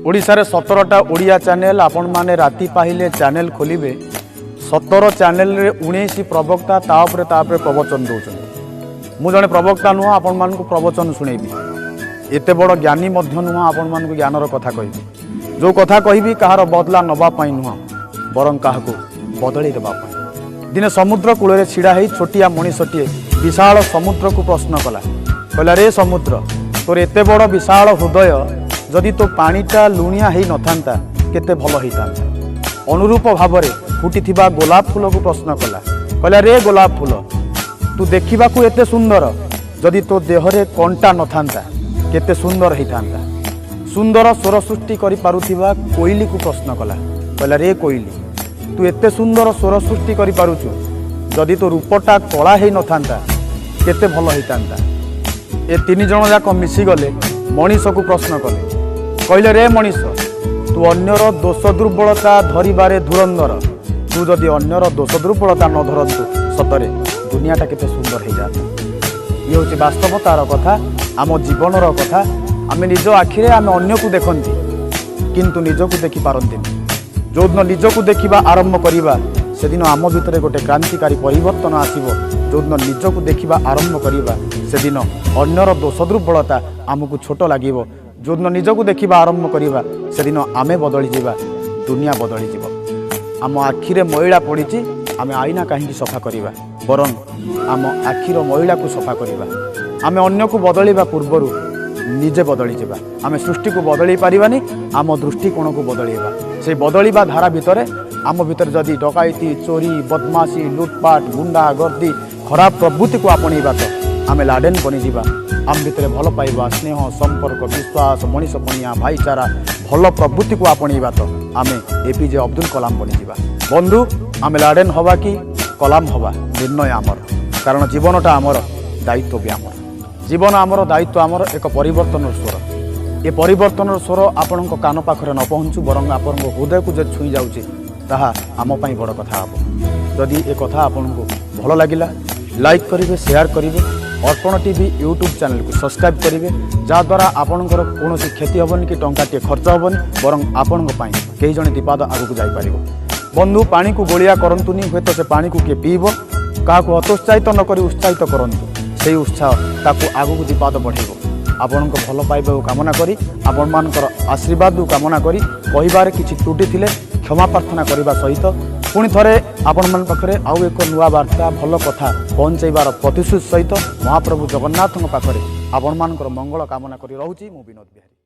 ଓଡ଼ିଶାରେ 17ଟା ଓଡ଼ିଆ ଚ୍ୟାନେଲ। ଆପଣମାନେ ରାତି ପାହିଲେ ଚ୍ୟାନେଲ ଖୋଲିବେ, 17 ଚ୍ୟାନେଲରେ 19 ପ୍ରବକ୍ତା ତା ଉପରେ ତା ଉପରେ ପ୍ରବଚନ ଦେଉଛନ୍ତି। ମୁଁ ଜଣେ ପ୍ରବକ୍ତା ନୁହଁ ଆପଣମାନଙ୍କୁ ପ୍ରବଚନ ଶୁଣେଇବି। ଏତେ ବଡ଼ ଜ୍ଞାନୀ ମଧ୍ୟ ନୁହଁ ଆପଣମାନଙ୍କୁ ଜ୍ଞାନର କଥା କହିବି। ଯେଉଁ କଥା କହିବି, କାହାର ବଦଲା ନେବା ପାଇଁ ନୁହଁ, ବରଂ କାହାକୁ ବଦଳେଇ ଦେବା ପାଇଁ। ଦିନେ ସମୁଦ୍ର କୂଳରେ ଛିଡ଼ା ହେଇ ଛୋଟିଆ ମଣିଷଟିଏ ବିଶାଳ ସମୁଦ୍ରକୁ ପ୍ରଶ୍ନ କଲା। କହିଲା, "ରେ ସମୁଦ୍ର, ତୋର ଏତେ ବଡ଼ ବିଶାଳ ହୃଦୟ, ଯଦି ତୋ ପାଣିଟା ଲୁଣିଆ ହେଇନଥାନ୍ତା, କେତେ ଭଲ ହେଇଥାନ୍ତା।" ଅନୁରୂପ ଭାବରେ ଫୁଟିଥିବା ଗୋଲାପ ଫୁଲକୁ ପ୍ରଶ୍ନ କଲା। କହିଲା, "ରେ ଗୋଲାପ ଫୁଲ, ତୁ ଦେଖିବାକୁ ଏତେ ସୁନ୍ଦର, ଯଦି ତୋ ଦେହରେ କଣ୍ଟା ନଥାନ୍ତା, କେତେ ସୁନ୍ଦର ହେଇଥାନ୍ତା।" ସୁନ୍ଦର ସ୍ୱର ସୃଷ୍ଟି କରିପାରୁଥିବା କୋଇଲିକୁ ପ୍ରଶ୍ନ କଲା। କହିଲା, "ରେ କୋଇଲି, ତୁ ଏତେ ସୁନ୍ଦର ସ୍ୱର ସୃଷ୍ଟି କରିପାରୁଛୁ, ଯଦି ତୋ ରୂପଟା କଳା ହେଇନଥାନ୍ତା, କେତେ ଭଲ ହେଇଥାନ୍ତା।" ଏ ତିନି ଜଣ ଯାକ ମିଶିଗଲେ, ମଣିଷକୁ ପ୍ରଶ୍ନ କଲେ। କହିଲେ, "ରେ ମଣିଷ, ତୁ ଅନ୍ୟର ଦୋଷ ଦୁର୍ବଳତା ଧରିବାରେ ଧୁରନ୍ଧର। ତୁ ଯଦି ଅନ୍ୟର ଦୋଷ ଦୁର୍ବଳତା ନ ଧରନ୍ତୁ, ସତରେ ଦୁନିଆଟା କେତେ ସୁନ୍ଦର ହେଇଯାନ୍ତା।" ଇଏ ହେଉଛି ବାସ୍ତବତାର କଥା, ଆମ ଜୀବନର କଥା। ଆମେ ନିଜ ଆଖିରେ ଆମେ ଅନ୍ୟକୁ ଦେଖନ୍ତି, କିନ୍ତୁ ନିଜକୁ ଦେଖିପାରନ୍ତିନି। ଯେଉଁଦିନ ନିଜକୁ ଦେଖିବା ଆରମ୍ଭ କରିବା, ସେଦିନ ଆମ ଭିତରେ ଗୋଟେ କ୍ରାନ୍ତିକାରୀ ପରିବର୍ତ୍ତନ ଆସିବ। ଯେଉଁଦିନ ନିଜକୁ ଦେଖିବା ଆରମ୍ଭ କରିବା, ସେଦିନ ଅନ୍ୟର ଦୋଷ ଦୁର୍ବଳତା ଆମକୁ ଛୋଟ ଲାଗିବ। ଯେଉଁଦିନ ନିଜକୁ ଦେଖିବା ଆରମ୍ଭ କରିବା, ସେଦିନ ଆମେ ବଦଳିଯିବା, ଦୁନିଆ ବଦଳିଯିବ। ଆମ ଆଖିରେ ମଇଳା ପଡ଼ିଛି, ଆମେ ଆଇନା କାହିଁକି ସଫା କରିବା? ବରଂ ଆମ ଆଖିର ମଇଳାକୁ ସଫା କରିବା। ଆମେ ଅନ୍ୟକୁ ବଦଳିବା ପୂର୍ବରୁ ନିଜେ ବଦଳିଯିବା। ଆମେ ସୃଷ୍ଟିକୁ ବଦଳେଇ ପାରିବାନି, ଆମ ଦୃଷ୍ଟିକୋଣକୁ ବଦଳେଇବା। ସେଇ ବଦଳିବା ଧାରା ଭିତରେ ଆମ ଭିତରେ ଯଦି ଡକାୟତି, ଚୋରି, ବଦମାସି, ଲୁଟପାଟ, ଗୁଣ୍ଡା ଗର୍ଦି, ଖରାପ ପ୍ରବୃତ୍ତିକୁ ଆପଣେଇବା ତ ଆମେ ଲାଡେନ୍ ବନିଯିବା। ଆମ ଭିତରେ ଭଲ ପାଇବା, ସ୍ନେହ, ସମ୍ପର୍କ, ବିଶ୍ୱାସ, ମଣିଷ ପଣିଆ, ଭାଇଚାରା, ଭଲ ପ୍ରବୃତ୍ତିକୁ ଆପଣେଇବା ତ ଆମେ ଏପିଜେ ଅବଦୁଲ କଲାମ ବନିଯିବା। ବନ୍ଧୁ, ଆମେ ଲାଡେନ୍ ହବା କି କଲାମ ହବା, ନିର୍ଣ୍ଣୟ ଆମର। କାରଣ ଜୀବନଟା ଆମର, ଦାୟିତ୍ୱ ବି ଆମର। ଜୀବନ ଆମର, ଦାୟିତ୍ୱ ଆମର। ଏକ ପରିବର୍ତ୍ତନର ସ୍ୱର। ଏ ପରିବର୍ତ୍ତନର ସ୍ୱର ଆପଣଙ୍କ କାନ ପାଖରେ ନ ପହଞ୍ଚୁ, ବରଂ ଆପଣଙ୍କ ହୃଦୟକୁ ଯଦି ଛୁଇଁ ଯାଉଛି, ତାହା ଆମ ପାଇଁ ବଡ଼ କଥା ହେବ। ଯଦି ଏ କଥା ଆପଣଙ୍କୁ ଭଲ ଲାଗିଲା, ଲାଇକ୍ କରିବେ, ସେୟାର କରିବେ, ଅର୍ପଣ ଟିଭି ୟୁଟ୍ୟୁବ୍ ଚ୍ୟାନେଲକୁ ସବସ୍କ୍ରାଇବ୍ କରିବେ, ଯାହାଦ୍ୱାରା ଆପଣଙ୍କର କୌଣସି କ୍ଷତି ହେବନି କି ଟଙ୍କାଟିଏ ଖର୍ଚ୍ଚ ହେବନି, ବରଂ ଆପଣଙ୍କ ପାଇଁ କେହି ଜଣେ ଦିପାଦ ଆଗକୁ ଯାଇପାରିବ। ବନ୍ଧୁ, ପାଣିକୁ ଗୋଳିଆ କରନ୍ତୁନି, ହୁଏତ ସେ ପାଣିକୁ କିଏ ପିଇବ। କାହାକୁ ହତୋତ୍ସାହିତ ନ କରି ଉତ୍ସାହିତ କରନ୍ତୁ, ସେଇ ଉତ୍ସାହ ତାକୁ ଆଗକୁ ଦିପାଦ ବଢ଼େଇବ। ଆପଣଙ୍କ ଭଲ ପାଇବାକୁ କାମନା କରି, ଆପଣମାନଙ୍କର ଆଶୀର୍ବାଦକୁ କାମନା କରି, କହିବାରେ କିଛି ତ୍ରୁଟି ଥିଲେ କ୍ଷମା ପ୍ରାର୍ଥନା କରିବା ସହିତ ପୁଣି ଥରେ ଆପଣମାନଙ୍କ ପାଖରେ ଆଉ ଏକ ନୂଆ ବାର୍ତ୍ତା, ଭଲ କଥା ପହଞ୍ଚାଇବାର ପ୍ରତିଶ୍ରୁତି ସହିତ ମହାପ୍ରଭୁ ଜଗନ୍ନାଥଙ୍କ ପାଖରେ ଆପଣମାନଙ୍କର ମଙ୍ଗଳ କାମନା କରି ରହୁଛି। ମୁଁ ବିନୋଦ ବିହାରୀ।